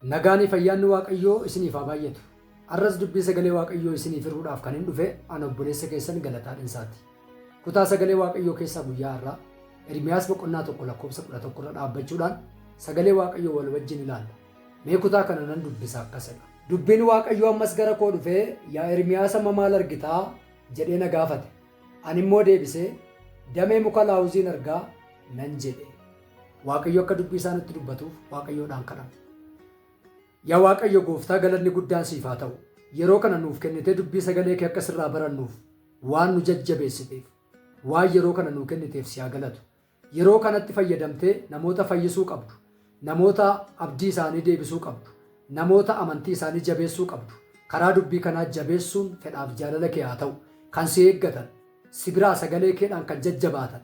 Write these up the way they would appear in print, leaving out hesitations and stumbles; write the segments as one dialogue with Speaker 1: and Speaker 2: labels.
Speaker 1: Nagaanii fayyaanni Waaqayyoo isiniif haa baay'atu. Har'as dubbii sagalee Waaqayyoo isiniif hiruudhaaf kanin dhufe ana obboleessa keessan Galataa Dhinsaati. Kutaa sagalee Waaqayyoo keessaa guyyaa har'aa Ermiyaas boqonnaa 1 lakkoofsa 11 irra dhaabbachuudhaan sagalee Waaqayyoo wal wajjin ilaalla. Mee kutaa kana nan dubbisa akkas jedha. Dubbiin Waaqayyoo ammas gara koo dhufee, Yaa Ermiyaas amma maal argitaa? jedhee na gaafate. Ani immoo deebisee, Damee muka laawuziin arga nan jedhe. Waaqayyo akka dubbii isaa nutti dubbatuuf Waaqayyoodhaan kadhanna. Yaa Waaqayyo gooftaa galanni guddaan siif haa ta'u. Yeroo kana nuuf kennitee dubbii sagalee kee akka sirraa barannuuf waan nu jajjabeessiteef, waan yeroo kana nuu kenniteef si haa galatu. Yeroo kanatti fayyadamtee namoota fayyisuu qabdu, namoota abdii isaanii deebisuu qabdu, namoota amantii isaanii jabeessuu qabdu karaa dubbii kanaa jabeessuun fedhaaf jaalala kee haa ta'u. Kan si eeggatan, si biraa sagalee keedhaan kan jajjabaatan,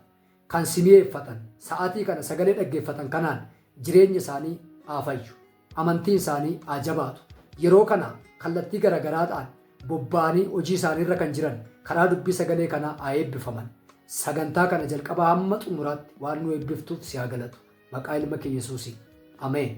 Speaker 1: kan si mi'eeffatan, sa'aatii kana sagalee dhaggeeffatan kanaan jireenyi isaanii haa fayyu. Amantiin isaanii haa jabaatu. Yeroo kana kallattii garagaraadhaan bobba'anii hojii isaanii irra kan jiran karaa dubbii sagalee kanaa haa eebbifaman. Sagantaa kana jalqabaa hamma xumuraatti waan nu eebbiftuuf si haa galatu. Maqaa ilma kee Yesuusiin. Ameen.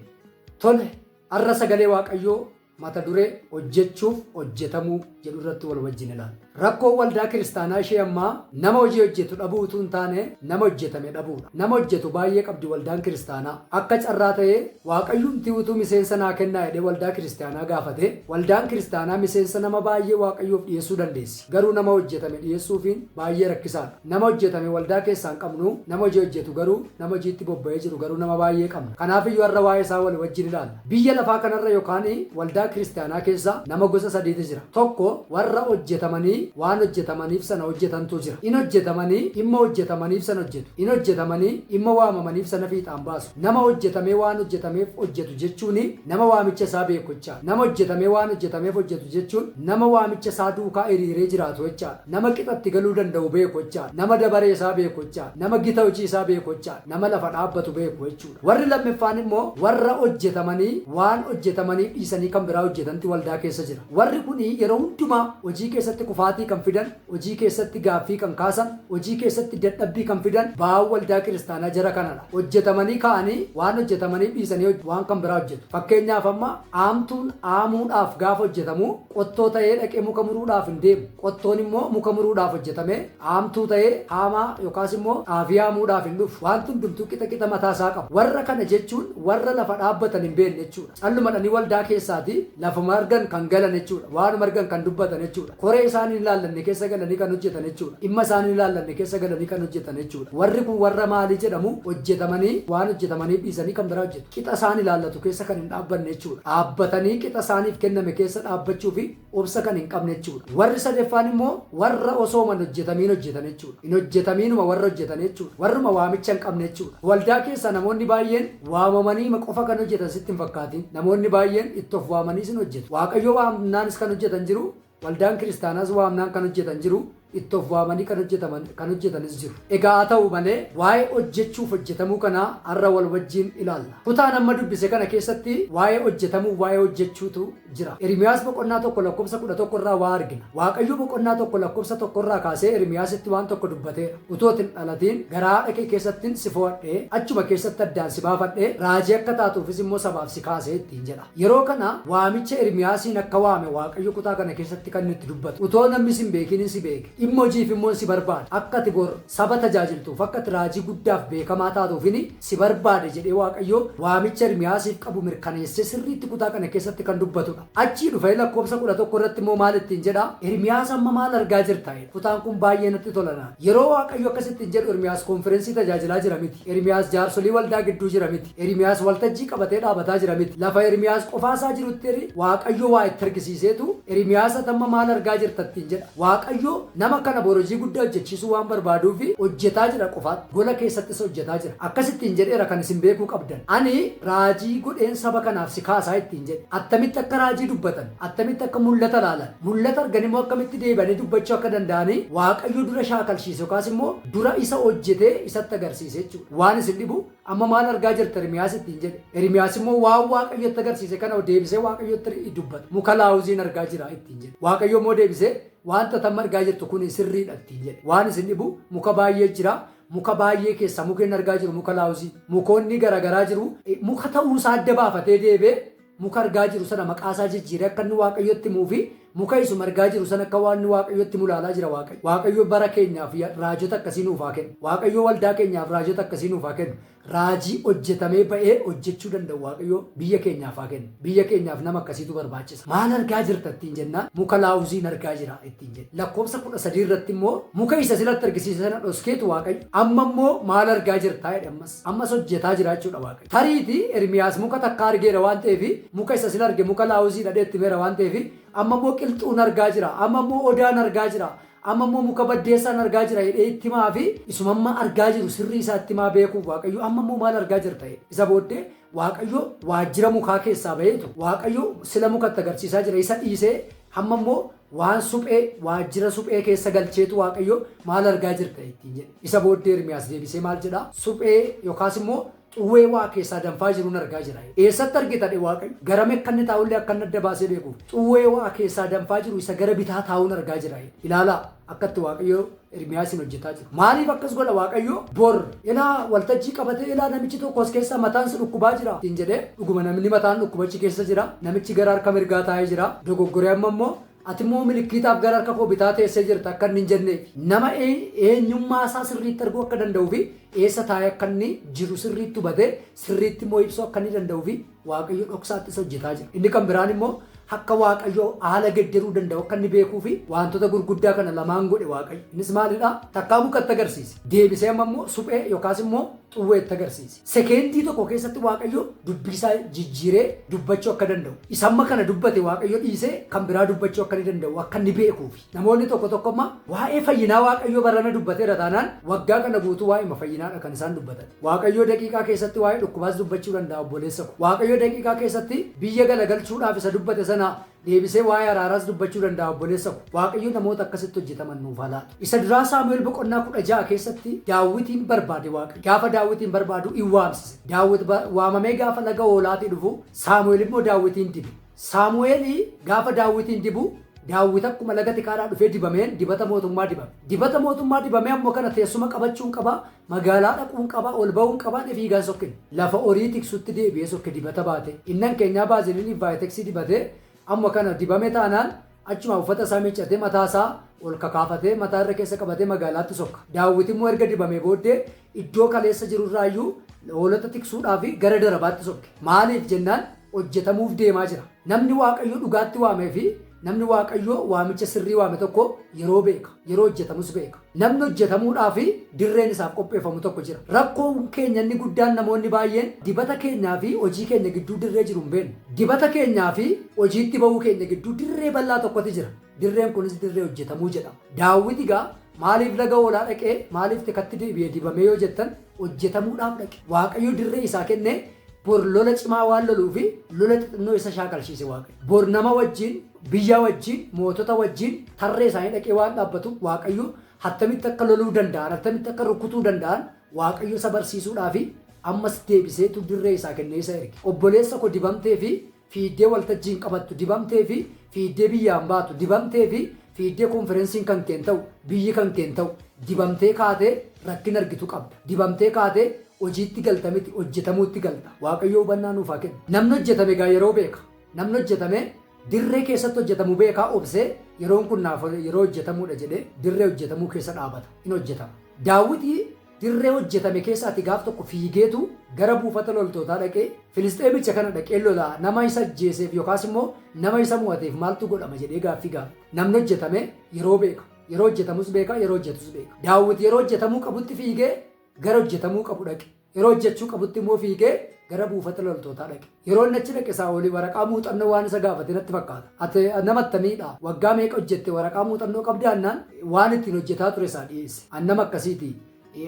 Speaker 1: Tole, har'a sagalee Waaqayyoo mata duree Hojjechuuf Hojjetamuu jedhu irratti wal wajjin ilaalla. Rakkoon waldaa kiristaanaa ishee ammaa nama hojii hojjetu dhabuu utuu hin taane nama hojjetame dhabuudha. Nama hojjetu baay'ee qabdi waldaan kiristaanaa. Akka carraa ta'ee Waaqayyumti utuu miseensa naa kennaa jedhee waldaa kiristiyaanaa gaafatee waldaan kiristaanaa miseensa nama baay'ee Waaqayyoof dhiyeessuu dandeessi. Garuu nama hojjetame dhiyeessuufiin baay'ee rakkisaadha. Nama hojjetame waldaa keessaa hin qabnu, nama hojii hojjetu garuu, nama hojiitti bobba'ee jiru garuu nama baay'ee qabna. Kanaafiyyuu har'a waa'ee isaa wal wajjin ilaalla. Biyya lafaa kanarra yookaan waldaa kiristiyaanaa keessa nama gosa sadiitu jira. Tokko warra hojjetamanii waan hojjetamaniif sana hojjetantu jira. In hojjetamanii dhimma hojjetamaniif sana hojjetu. In hojjetamanii dhimma waamamaniif sana fiixaan baasu. Nama hojjetamee waan hojjetameef hojjetu jechuun nama waamicha isaa beeku jechaadha. Nama hojjetamee waan hojjetameef hojjetu jechuun nama waamicha isaa duukaa hiriiree jiraatu jechaadha. Nama qixa itti galuu danda'u beeku jechaadha. Nama dabaree isaa beeku jechaadha. Nama gita hojii isaa beeku jechaadha. Nama lafa dhaabbatu beeku jechuudha. Warri lammeffaan immoo warra hojjetamanii waan hojjetamaniif dhiisanii kan biraa hojjetanti waldaa keessa jira. Warri kun yeroo hundumaa hojii keessatti kufaatii kan fidan, hojii keessatti gaaffii kan kaasan, hojii keessatti dadhabbii kan fidan ba'aan waldaa kiristaanaa jara kanadha. Hojjetamanii ka'anii waan hojjetamaniif dhiisanii waan kan biraa hojjetu. Fakkeenyaaf amma aamtuun aamuudhaaf gaafa hojjetamu qottoo ta'ee dhaqee muka muruudhaaf hin deemu. Qottoon immoo muka muruudhaaf hojjetamee haamtuu ta'ee haamaa yookaas immoo xaafii haamuudhaaf hin dhufu. Waanti hundumtuu qixa qixa mataa isaa qaba. Warra kana jechuun warra lafa dhaabbatan hin beekne jechuudha. Calluma dhanii waldaa keessaati lafuma argan kan galan jechuudha. Waanuma argan kan dubbatan jechuudha. Koree isaan hin ilaallanne keessa galanii kan hojjetan jechuudha. Dhimma isaan hin ilaallanne keessa galanii kan hojjetan jechuudha. Warri kun warra maalii jedhamu? Hojjetamanii waan hojjetamaniif dhiisanii kan biraa hojjetu. Qixa isaan ilaallatu keessa kan hin dhaabbanne jechuudha. Dhaabbatanii qixa isaaniif kenname keessa dhaabbachuu fi obsa kan hin qabne jechuudha. Warri sadeffaan immoo warra osooma hin hojjetamiin hojjetan jechuudha. Hin hojjetamiinuma warra hojjetan jechuudha. Warruma waamicha hin qabne jechuudha. Waldaa keessaa namoonni baay'een waamamaniima qofa kan hojjetan sitti hin fakkaatiin. Namoonni baay'een itti of waamaniis hin hojjetu. Waaqayyo waamnaanis kan hojjetan jiru, Waldaan kiristaanaas waamnaan kan hojjetan jiru, itti of waamanii kan hojjetaman kan hojjetanis jiru. Egaa haa ta'u malee waa'ee hojjechuuf hojjetamuu kanaa har'a wal wajjin ilaalla. Kutaan amma dubbise kana keessatti waa'ee hojjetamuuf waa'ee hojjechuutu jira. Ermiyaas boqonnaa 1 lakkoofsa 11 irraa waa argina. Waaqayyo boqonnaa 1 lakkoofsa 1 irraa kaasee Ermiyaasitti waan tokko dubbateera. Utuu ati hin dhalatiin garaa haadha kee keessattin si fo'adhe, achuma keessatti addaan si baafadhe, raajii akka taatuufis immoo sabaaf si kaase ittiin jedha. Yeroo kana waamicha Ermiyaasiin akka waame Waaqayyo kutaa kana keessatti kan inni itti dubbatu. Utoo namni si hin beekinin si beeke. Dhimma hojiif immoon si barbaade. Akka ati bor saba tajaajiltuuf, akka ati raajii guddaaf beekamaa taatuufini si barbaade jedhee Waaqayyo waamicha Ermiyaasiif qabu mirkaneessee sirriitti kutaa kana keessatti kan dubbatudha. Achii dhufee lakkoofsa 11 irratti immoo maal ittiin jedha? Ermiyaas amma maal argaa jirta? jedha. Kutaan kun baay'ee natti tola naan. Yeroo Waaqayyo akkas ittiin jedhu Ermiyaas koonfirensii tajaajilaa jira miti. Ermiyaas jaarsolii waldaa gidduu jira miti. Ermiyaas waltajjii qabatee dhaabataa jira miti. Lafa Ermiyaas qofaa isaa jirutti Waaqayyo waa itti argisiiseetu, Ermiyaas ati amma maal argaa jirta ittiin jedha. Waaqayyo nama kana bor hojii guddaa hojjechiisuu waan barbaaduuf hojjetaa jira qofaatti. Gola keessattis hojjetaa jira. Akkas ittiin jedheera kan isin beekuu qabdan. Ani raajii godheen saba kanaaf si kaasaa ittiin jedhe. Attamitti akka raajii dubbatan, attamitti akka mul'ata ilaalan, mul'ata argan immoo akkamitti deebi'anii dubbachuu akka danda'anii Waaqayyo dura shaakalchiise yookaas immoo dura isa hojjetee isatti agarsiise jechuudha. Waan isin dhibu Amma maal argaa jirta Ermiyaas ittiin jedhe. Ermiyaas immoo waan Waaqayyo itti agarsiise kana deebisee Waaqayyotti dubbata. Muka laawuziin argaa jira ittiin jedhe. Waaqayyo immoo deebisee wanta ati amma argaa jirtu kun sirriidha ittiin jedhe. Waan isin dhibu muka baay'ee jira. Muka baay'ee keessaa muki inni argaa jiru muka laawuzii. Mukoonni garaagaraa jiru. Muka ta'uu isaa adda baafatee deebee Muka argaa jiru sana maqaa isaa jijjiiree akka inni Waaqayyotti himuu fi muka isuma argaa jiru sana akka waan inni Waaqayyotti himu ilaalaa jira Waaqayyo. Waaqayyo bara keenyaaf raajota akkasii nuuf haa kennu. Waaqayyo waldaa keenyaaf raajota akkasii nuuf haa kennu. Raajii hojjetamee ba'ee hojjechuu danda'u Waaqayyo biyya keenyaaf haa kennu. Biyya keenyaaf nama akkasiitu barbaachisa. Maal argaa jirta ittiin jennaan muka laawuziin argaa jira ittiin jedhe. Lakkoofsa 13 irratti immoo muka isa silatti argisiise sana dhoskeetu Waaqayyo amma immoo maal argaa jirtaa jedhe ammas. Ammas hojjetaa jira jechuudha Waaqayyo. Tariiti Ermiyaas muka takka argeera waan ta'eef muka isa sila arge muka laawuzii dhadhee itti himeera waan ta'eef amma immoo qilxuun argaa jira, amma immoo odaan argaa jira, amma immoo muka baddeessaan argaa jira jedhee itti himaa fi isuma amma argaa jiru sirrii isaa itti himaa beekuuf Waaqayyo amma immoo maal argaa jirta jedhe. Isa booddee Waaqayyo waajjira mukaa keessaa ba'eetu Waaqayyo sila mukatti agarsiisaa jira isa dhiisee hamma immoo waan suphee waajjira suphee keessa galcheetu Waaqayyo maal argaa jirta ittiin jedhe. Isa booddee Ermiyaas deebisee maal jedhaa? Suphee yookaas immoo xuwwee waa keessaa danfaa jiruun argaa jira. Eessatti argita dhe Waaqayyo? Garam akka inni taa'ullee akka inni adda baasee beekuuf. Xuwwee waa keessaa danfaa jiru isa gara bitaa taa'uun argaa jira. Ilaalaa akkatti Waaqayyo Ermiyaasiin hojjetaa jiru. Maaliif akkas godha Waaqayyo? Bor ilaa waltajjii qabatee ilaa namichi tokko as keessaa mataan si dhukkubaa jira ittiin jedhee dhuguma namni mataan dhukkubachi keessa jira. Namichi gara harka mirgaa taa'ee jira. Dogoggoree amma immoo ati immoo milikkiitaaf gara harka koo bitaa teessee jirta akka inni hin jenneef. Nama eenyummaa isaa sirriitti arguu akka danda'uu fi eessa taa'ee akka inni jiru sirriitti hubatee sirriitti immoo ibsuu akka inni danda'uu fi Waaqayyo dhoksaatti isa hojjetaa jira. Inni kan biraan immoo akka Waaqayyo haala gedderuu danda'u akka inni beekuu fi wantoota gurguddaa kana lamaan godhe Waaqayyo. Innis maalidha? Takkaa mukatti agarsiise. Deebisee amma immoo suphee yookaas immoo xuwweetti agarsiise. Sekeendii tokko keessatti Waaqayyo dubbii isaa jijjiiree dubbachuu akka danda'u. Isa amma kana dubbate Waaqayyo dhiisee kan biraa dubbachuu akka inni danda'u akka inni beekuufi. Namoonni tokko tokko amma waa'ee fayyinaa Waaqayyo barana dubbateera taanaan waggaa kana guutuu waa'ima fayyinaadha kan isaan dubbatan. Waaqayyo daqiiqaa keessatti waa'ee dhukkubaas dubbachuu danda'a obboleessa ko. Waaqayyo daqiiqaa keessatti biyya galagalchuudhaaf isa dubbate sana deebisee waa'ee araaraas dubbachuu danda'a obboleessa ko. Waaqayyo namoota akkasitti hojjetaman nuuf haa laatu. Isa duraa Saamu'eel boqonnaa 16 keessatti Daawwitiin barbaade Waaqayyo. Gaafa Daawwitiin barbaadu in waamsise. Daawwit waamamee gaafa laga hoolaatii dhufu Saamu'eel immoo Daawwitiin dibe. Saamu'eel gaafa Daawwitiin dibu Daawwit akkuma laga tikaadhaa dhufee dibameen dibata mootummaa dibame. Dibata mootummaa dibamee ammoo kana teessuma qabachuun qaba, magaalaa dhaquun qaba, ol ba'uun qaba, jedhee fiigaan sokkine. Lafa horii tiksutti deebi'ee sokke dibata baate. Innan keenyaa baaziliinii fi vaayiteksii dibatee amma kana dibame taanaan achuma uffata isaa miiccatee mataa isaa ol kakaafatee mataa irra keessa qabatee magaalaatti sokka. Daawwit immoo erga dibamee booddee iddoo kaleessa jirurraayyuu hoolota tiksuudhaaf gara darabaatti sokke. Maaliif jennaan hojjetamuuf deemaa jira. Namni Waaqayyo dhugaatti waamee fi namni Waaqayyo waamicha sirrii waame tokko yeroo beeka. Yeroo hojjetamus beeka. Namni hojjetamuudhaaf dirreen isaaf qopheeffamu tokko jira. Rakkoon keenya inni guddaan namoonni baay'een dibata keenyaa fi hojii keenya gidduu dirree jiru hin beeknu. Dibata keenyaa fi hojiitti ba'uu keenya gidduu dirree bal'aa tokkotu jira. Dirreen kunis dirree hojjetamuu jedhama. Daawwit egaa maaliif laga hoolaa dhaqee maaliif tikatti deebi'ee dibamee yoo jettan hojjetamuudhaaf dhaqe. Waaqayyo dirree isaa kennee bor lola cimaa waan loluu fi lola xixinnoo isa shaakalchiise Waaqayyo. Bor nama wajjin, biyya wajjin, mootota wajjin tarree isaanii dhaqee waan dhaabbatuuf Waaqayyo attamitti akka loluu danda'an, attamitti akka rukutuu danda'an Waaqayyo isa barsiisuudhaa fi ammas deebiseetu dirree isaa kennee isa erge. Obboleessa koo dibamtee fi fiiddee waltajjii hin qabattu, dibamtee fi fiiddee biyyaan baatu, dibamtee fi fiiddee konferensiin kan keen ta'u, biyyi kan keen ta'u, dibamtee kaatee rakkina argitu qabda. Dibamtee kaatee hojiitti galta miti, hojjetamuutti galta. Waaqayyo hubannaa nuuf haa kennu. Namni hojjetame egaa yeroo beeka. Namni hojjetame dirree keessatti hojjetamu beekaa obsee yeroon kun naaf yeroo hojjetamuudha jedhee dirree hojjetamuu keessa dhaabata. In hojjetama. Daawwitii dirree hojjetame keessaati gaaf tokko fiigeetu gara buufata loltootaa dhaqee Filisxeemicha kana dhaqee lolaa nama isa ajjeeseef yookaas immoo nama isa mo'ateef maaltu godhama jedhee gaaffii gaafate. Namni hojjetame yeroo beeka. Yeroo hojjetamus beeka, yeroo hojjetus beeka. Daawwit yeroo hojjetamuu qabutti fiigee gara hojjetamuu qabu dhaqe. Yeroo hojjechuu qabutti immoo fiigee gara buufata loltootaa dhaqe. Yeroo inni achi dhaqe Saa'oli waraqaa muuxannoo waan isa gaafate natti fakkaata. Ati nama attamiidha? Waggaa meeqa hojjette? Waraqaa muuxannoo qabdaa jennaan waan ittiin hojjetaa ture isaa dhiyeesse. Ani nama akkasiiti.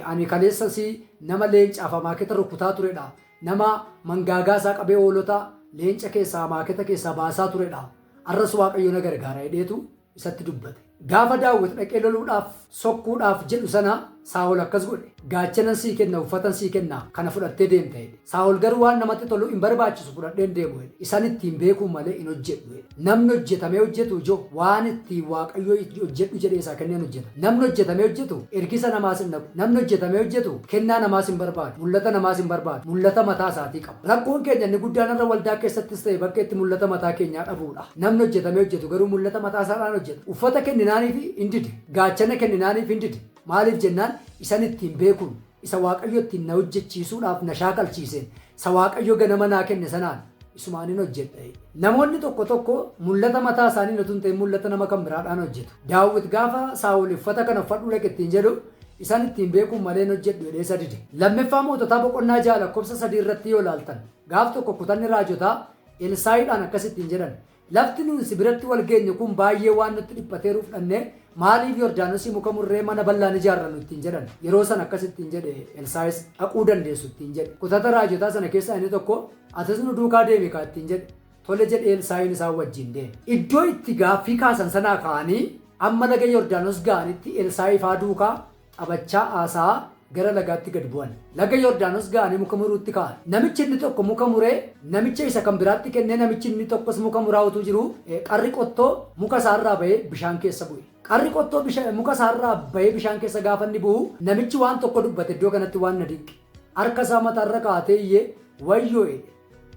Speaker 1: Ani kaleessas nama leencaaf amaaketa rukutaa turedha. Nama mangaagaa isaa qabee hoolota leenca keessaa amaaketa keessaa baasaa turedha. Arras Waaqayyo na gargaara jedheetu isatti dubbate. Gaafa Daawit dhaqee loluudhaaf sokkuudhaaf jedhu sana Saa'ol akkas godhe. Gaachanan sii kenna, uffatan sii kenna, kana fudhattee deemta jedhe. Saa'ol garuu waan namatti tolu hin barbaachisu, fudhadhee hin deemu jedhe. Isan ittiin beekuu malee hin hojjedhu jedhe. Namni hojjetamee hojjetu ijoo waan ittiin Waaqayyo hojjedhu jedhee isaa kenneen hojjeta. Namni hojjetamee hojjetu ergisa namaas hin dhaqu. Namni hojjetamee hojjetu kennaa namaas hin barbaadu. Mul'ata namaas hin barbaadu. Mul'ata mataa isaatii qaba. Rakkoon keenya inni guddaan irra waldaa keessattis ta'e bakka itti mul'ata mataa keenyaa dhabuudha. Namni hojjetamee hojjetu garuu mul'ata mataa isaadhaan hojjeta. Uffata kenninaaniif hin dide. Gaachana kenninaaniif hin dide. Maaliif jennaan isan ittiin beekuun, isa Waaqayyo ittiin na hojjechiisuudhaaf na shaakalchiiseen, isa Waaqayyo ganama naa kenne sanaan isumaanin hojjedha. Namoonni tokko tokko mul'ata mataa isaanii utuu hin ta'in mul'ata nama kan biraadhaan hojjetu. Daawit gaafa Saa'ol uffata kana uffadhu dhaqe ittiin jedhu isan ittiin beekuun malee hin hojjedhu jedhee isa dide. Lammaffaa Moototaa boqonnaa 6 lakkoofsa 3 irratti yoo ilaaltan gaaf tokko kutanni raajotaa Elsaayiidhaan akkas ittiin jedhan. Lafti nuun si biratti wal geenye kun baay'ee waan nutti dhiphateeruuf dhannee maaliif Yordaanosii muka murree mana bal'aan ijaarrannu ittiin jedhan. Yeroo sana akkas ittiin jedhe Elsaayis, dhaquu dandeessu ittiin jedhe. Kutata raajotaa sana keessaa inni tokko atis nu duukaa deemi kaa ittiin jedhe. Tole jedhee Elsaayiin isaan wajjin deeme. Iddoo itti gaaffii kaasan sanaa ka'anii amma laga Yordaanos ga'anitti Elsaayi faa duukaa taphachaa haasa'aa gara lagaatti gad bu'an. Laga Yordaanos ga'anii muka muruutti ka'an. Namichi inni tokko muka muree namicha isa kan biraatti kennee, namichi inni tokkos muka muraa utuu jiruu qarri qottoo muka isaarraa ba'ee bishaan keessa bu'e. Qarri qottoo muka isaarraa ba'ee bishaan keessa gaafa inni bu'u namichi waan tokko dubbate. Iddoo kanatti waan na dinqe. Harka isaa mataarra kaa'atee iyyee wayyoo jedhe.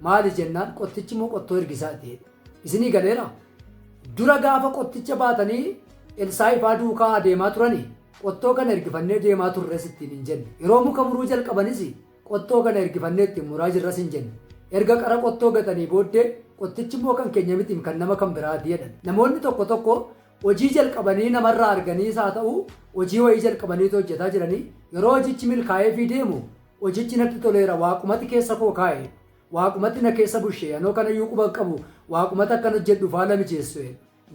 Speaker 1: Maali jennaan qottichi immoo qottoo ergisaati jedhe. Isinii galeera? Dura gaafa qotticha baatanii Elsaayi faa duukaa adeemaa turanii qottoo kana ergifannee deemaa turres ittiin hin jenne. Yeroo muka muruu jalqabanis qottoo kana ergifannee ittiin muraa jirras hin jenne. Erga qara qottoo gatanii booddee qottichi immoo kan keenya miti, kan nama kan biraati jedhan. Namoonni tokko tokko hojii jalqabanii namarraa arganiis haa ta'u hojii wayii jalqabaniitu hojjetaa jiranii yeroo hojichi milkaa'ee fi deemu hojichi natti toleera, waaqumatti keessa koo kaa'e, waaqumatti na keessa bushee, anoo kanayyuu quba qabu, waaqumatti akkan hojjedhu faala mijeessu.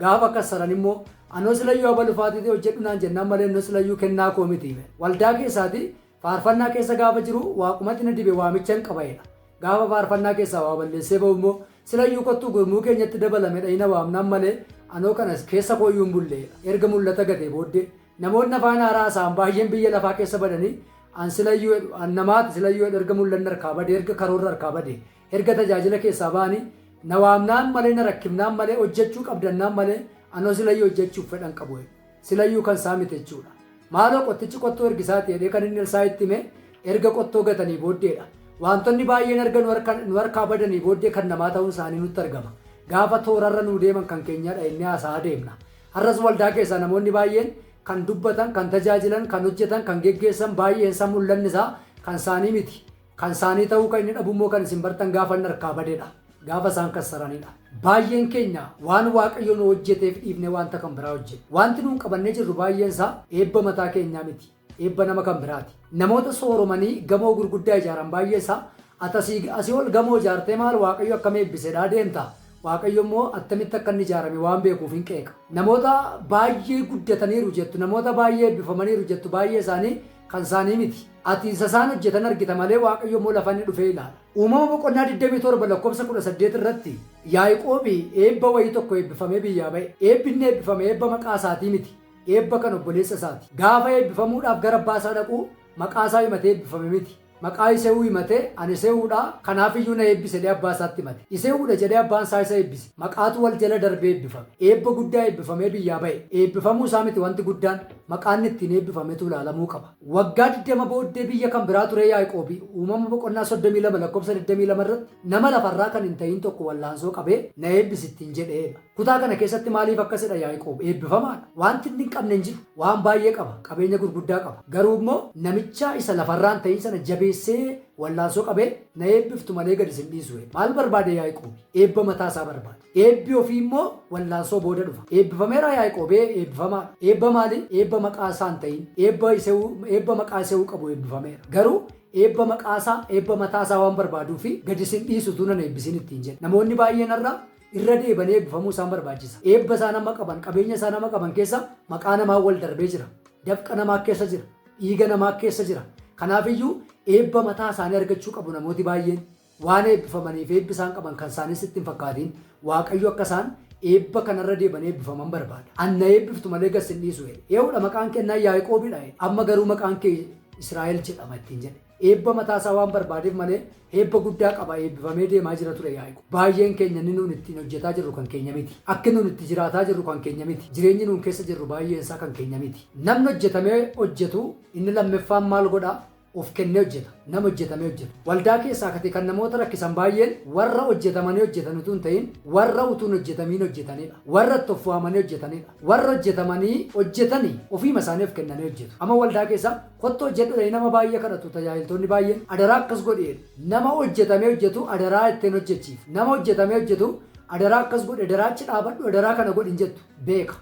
Speaker 1: Gaafa kassaran immoo anoo silayyuu abalu faatitee hojjedhu naan jennaan malee anoo silayyuu kennaa koo miti. Waldaa keessaati faarfannaa keessa gaafa jiru waaqumatti na dibe, waamicha hin qabaedha. Gaafa faarfannaa keessaa waa balleessee ba'u immoo silayyuu kottuu gurmuu keenyatti dabalame dhayina waamnaan malee anoo kanas keessa kooyyuu hin bulleedha. Erga mul'ata gatee booddee namoonni afaan haaraa isaan baay'een biyya lafaa keessa badanii an silayyuu jedhu, an namaati silayyuu jedhu. Erga mul'anni harkaa badee, erga karoorra harkaa badee, erga tajaajila keessaa ba'anii na waamnaan malee, na rakkifnaan malee, hojjechuu qabdannaan malee anoo silayyuu hojjechuuf fedhan qabu. Silayyuu kan isaa miti jechuudha. Maaloo qottichi qottoo ergisaati jedhee kan inni Elsaayitti hime erga qottoo gatanii booddeedha. Wantoonni baay'een erga nu harkaa badanii booddee kan namaa ta'uun isaanii nutti argama. Gaafa toorarra nuu deeman kan keenyadha inni haasa'aa deemna. Har'as waldaa keessaa namoonni baay'een kan dubbatan, kan tajaajilan, kan hojjetan, kan geggeessan baay'een isaa mul'anni isaa kan isaanii miti. Kan isaanii ta'uu kan inni dhabu immoo kan isin bartan gaafa inni harkaa badeedha. Gaafa isaan kassaranidha. Baay'een keenya waan Waaqayyo nu hojjeteef dhiifnee wanta kan biraa hojjeta. Wanti nuun qabannee jirru baay'een isaa eebba mataa keenyaa miti. Eebba nama kan biraati. Namoota sooromanii gamoo gurguddaa ijaaran baay'ee isaa ati asii ol gamoo ijaartee maal Waaqayyo akkam eebbisedhaa deemta. Waaqayyo immoo attamitti akka inni ijaarame waan beekuuf hin qeeqa. Namoota baay'ee guddataniiru jettu, namoota baay'ee eebbifamaniiru jettu baay'ee isaanii kan isaanii miti. Ati isa isaan hojjetan argita malee Waaqayyo immoo lafa inni dhufee ilaala. Uumama boqonnaa 27 lakkoofsa 18 irratti Yaaqoobi eebba wayii tokko eebbifamee biyyaa ba'e. Eebbi inni eebbifame eebba maqaa isaatii miti. Eebba kan obboleessa isaati. Gaafa eebbifamuudhaaf gara abbaa isaa dhaqu maqaa isaa himatee eebbifame miti. Maqaa Isewuu himatee ani Isewuudha kanaaf iyyuu na eebbise jedhee abbaa isaatti himate. Isewuudha jedhee abbaan isaa isa eebbise. Maqaatu wal jala darbee eebbifame. Eebba guddaa eebbifamee biyyaa ba'e. Eebbifamuu isaa miti wanti guddaan, maqaan ittiin eebbifametu ilaalamuu qaba. Waggaa 20 booddee biyya kan biraa ture Yaaqoobi uumama boqonnaa 32 lakkoofsa 22 irratti nama lafarraa kan hin ta'in tokko wallaansoo qabee na eebbisi ittiin jedheedha. Kutaa kana keessatti maaliif akkasidha Yaaqoob eebbifamaadha. Wanti inni hin qabne hin jiru. Waan baay'ee qaba. Qabeenya gurguddaa qaba. Garuu immoo namicha isa lafarraa hin ta'in sana jabeessee wallaansoo qabee na eebbiftu malee gadi sin dhiisu. Maal barbaade Yaaqoob? Eebba mataa isaa barbaade. Eebbi ofii immoo wallaansoo booda dhufa. Eebbifameera Yaaqoob, eebbifamaadha. Eebba maali? Eebba maqaa isaa hin ta'in. Eebba maqaa Isewuu qabu eebbifameera. Garuu eebba maqaa isaa, eebba mataa isaa waan barbaaduu fi gadi sin dhiisu utuu nan eebbisin ittiin jedhe. Namoonni baay'een har'a irra deebanii eebbifamuu isaan barbaachisa. Eebba isaan amma qaban, qabeenya isaan amma qaban keessa maqaa namaa wal darbee jira. Dafqa namaa keessa jira. Dhiiga namaa keessa jira. Kanaafiyyuu eebba mataa isaanii argachuu qabu namooti baay'een. Waan eebbifamaniif eebbi isaan qaban kan isaanis itti hin fakkaatiin Waaqayyo akka isaan Eebba kanarra deebanii eebbifaman barbaada. An na eebbiftu malee gad sin dhiisu jedhe. Eewudha maqaan kee ennaan Yaaqoobidha jedhe. Amma garuu maqaan kee Israa'el jedhama ittiin jedhe. Eebba mataa isaa waan barbaadeef malee eebba guddaa qaba eebbifamee deemaa jira ture Yaaqoob. Baay'een keenya inni nuun ittiin hojjetaa jirru kan keenya miti. Akki nuun itti jiraataa jirru kan keenya miti. Jireenyi nuun keessa jirru baay'een isaa kan keenya miti. Namni hojjetamee hojjetu inni lammeffaan maal godha? Of kennee hojjeta. Nama hojjetamee hojjetu. Waldaa keessaa kati kan namoota rakkisan baay'een warra hojjetamanii hojjetan utuu hin ta'in warra utuu hin hojjetamiin hojjetanidha. Warra itti of waamanii hojjetanidha. Warra hojjetamanii hojjetani ofiima isaanii of kennanii hojjetu. Amma waldaa keessa kottu hojjedhu jedhanii nama baay'ee kadhatu tajaajiltoonni baay'een adaraa akkas godhi jedhu. Nama hojjetamee hojjetu adaraa ittiin hojjechiif. Nama hojjetamee hojjetu adaraa akkas godhi adaraa achi dhaabadhu adaraa kana godhi hin jettu. Beeka.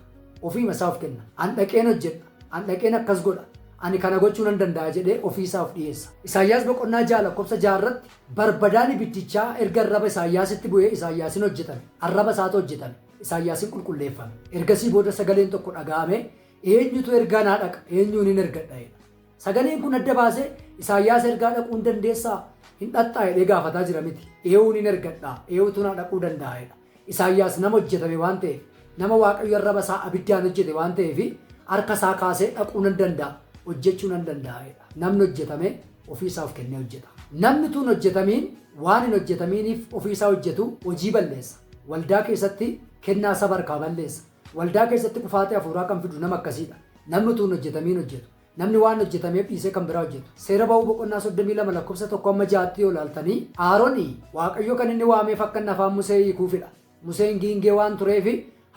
Speaker 1: Ofiima isaa of kenna. An dhaqeen hojjedha. An dhaqeen akkas godha. Ani kana gochuu nan danda'a jedhee ofii isaa of dhi'eessa. Isaayyaas boqonnaa 6 lakkoofsa 6 irratti barbadaan ibiddichaa erga arraba Isaayyaasitti bu'ee Isaayyaasin hojjetame. Arraba isaatu hojjetame. Isaayyaasin qulqulleeffame. Ergasii booda sagaleen tokko dhaga'amee eenyutu ergaa naa dhaqa? Eenyuunin ergadha? jedha. Sagaleen kun adda baasee Isaayyaas ergaa dhaquu hin dandeessaa? Hin dhaqxaa jedhee gaafataa jira miti. Eewuunin ergadha? Eewutu naa dhaquu danda'a? jedha. Isaayyaas nama hojjetame waan ta'eef, nama Waaqayyo arraba isaa abiddaan hojjete waan ta'eef, harka isaa kaasee dhaquu nan danda'a, hojjechuu nan danda'a jedha. Namni hojjetame ofii isaa of kennee hojjeta. Namni utuu hin hojjetamiin waan hin hojjetamiiniif ofii isaa hojjetu hojii balleessa. Waldaa keessatti kennaa saba harkaa balleessa. Waldaa keessatti kufaatii hafuuraa kan fidu nama akkasiidha. Namni utuu hin hojjetamiin hojjetu. Namni waan hojjetameef dhiisee kan biraa hojjetu. Seera Ba'uu boqonnaa 32 lakkoofsa 1 amma 6tti yoo ilaaltanii Aaroni Waaqayyo kan inni waameef akka inni afaan Musee hiikuufidha. Museen giingee waan tureef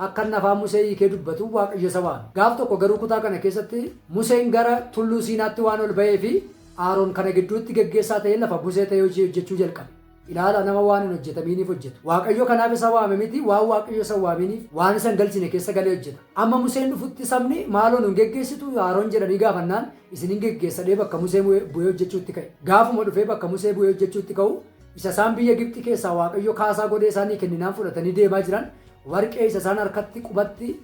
Speaker 1: akka inni afaan Musee hiikee dubbatuuf Waaqayyo isa waame. Gaaf tokko garuu kutaa kana keessatti Museen gara tulluu Siinaatti waan ol ba'eef Aaron kana gidduutti geggeessaa ta'ee lafa Musee ta'ee hojii hojjechuu jalqabe. Ilaala nama waan hin hojjetamiiniif hojjetu. Waaqayyo kanaaf isa waame miti, waan Waaqayyo isa hin waaminiif waan isa hin galchine keessa galee hojjeta. Amma Museen dhufutti sabni maaloo nun geggeessitu Aaron jedhanii gaafannaan isin hin geggeessa jedhee bakka Musee bu'ee hojjechuutti ka'e. Gaafuma dhufee bakka Musee bu'ee hojjechuutti ka'u isa isaan biyya Gibxi keessaa Waaqayyo kaasaa godhee isaanii kenninaan fudhatanii deemaa jiran warqee isa isaan harkatti qubatti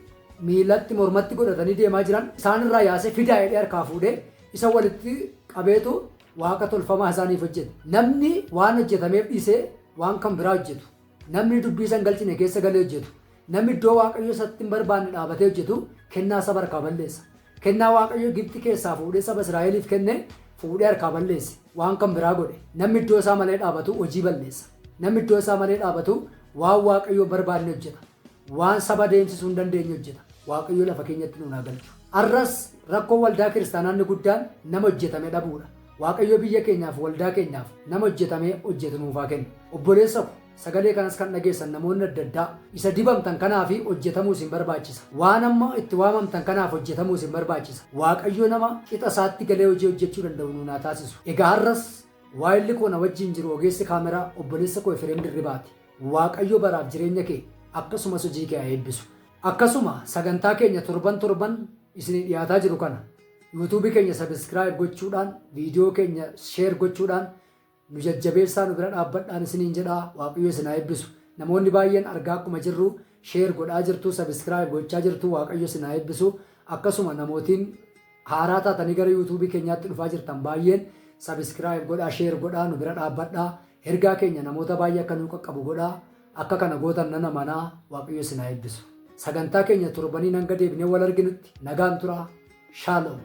Speaker 1: miilatti mormatti godhatanii deemaa jiran isaan irraa yaasee fidaa jedhee harkaa fuudhee isa walitti qabeetu Waaqa tolfamaa isaaniif hojjete. Namni waan hojjetameef dhiisee waan kan biraa hojjetu, namni dubbii isa hin galchine keessa galee hojjetu, namni iddoo Waaqayyo isatti hin barbaanne dhaabatee hojjetu kennaa saba harkaa balleessa. Kennaa Waaqayyo Gibxi keessaa fuudhee saba Israa'eliif kenne fuudhee harkaa balleesse. Waan kan biraa godhe. Namni iddoo isaa malee dhaabatu hojii balleessa. Namni iddoo isaa malee dhaabatu waan Waaqayyo hin barbaanne hojjeta. Waan saba deemsisuu hin dandeenye hojjeta. Waaqayyo lafa keenyatti nuun haa galchu. Har'as rakkoon waldaa kiristaanaa inni guddaan nama hojjetame dhabuudha. Waaqayyo biyya keenyaaf waldaa keenyaaf nama hojjetamee hojjetu nuuf haa kennu. Obboleessa ko, sagalee kanas kan dhageessan namoonni adda addaa isa dibamtan kanaaf hojjetamuu isin barbaachisa. Waan amma itti waamamtan kanaaf hojjetamuu isin barbaachisa. Waaqayyo nama qixa isaatti galee hojii hojjechuu danda'u nuun haa taasisu. Egaa har'as waayilli koo na wajjin jiru ogeessi kaameraa obboleessa koo Efreem Dirribaati. Waaqayyo baraaf jireenya kee akkasumas hojii kee haa eebbisu. Akkasuma sagantaa keenya torban torban isinii dhiyaataa jiru kana YouTube keenya subscribe gochuudhaan viidiyoo keenya share gochuudhaan nu jajjabeessaa nu bira dhaabbadhaan isiniin jedhaa Waaqayyo isin haa eebbisu. Namoonni baay'een argaa akkuma jirru share godhaa jirtu subscribe gochaa jirtu Waaqayyo isin haa eebbisu. Akkasuma namootiin haaraa taatanii gara YouTube keenyaatti dhufaa jirtan baay'een subscribe godhaa share godhaa nu bira dhaabbadhaa ergaa keenya namoota baay'ee akka nuu qaqqabu godhaa akka kana gootan nan amanaa Waaqayyo isin haa eebbisu. Sagantaa keenya torbaniin hanga deebinee wal arginutti nagaan turaa. Shalom.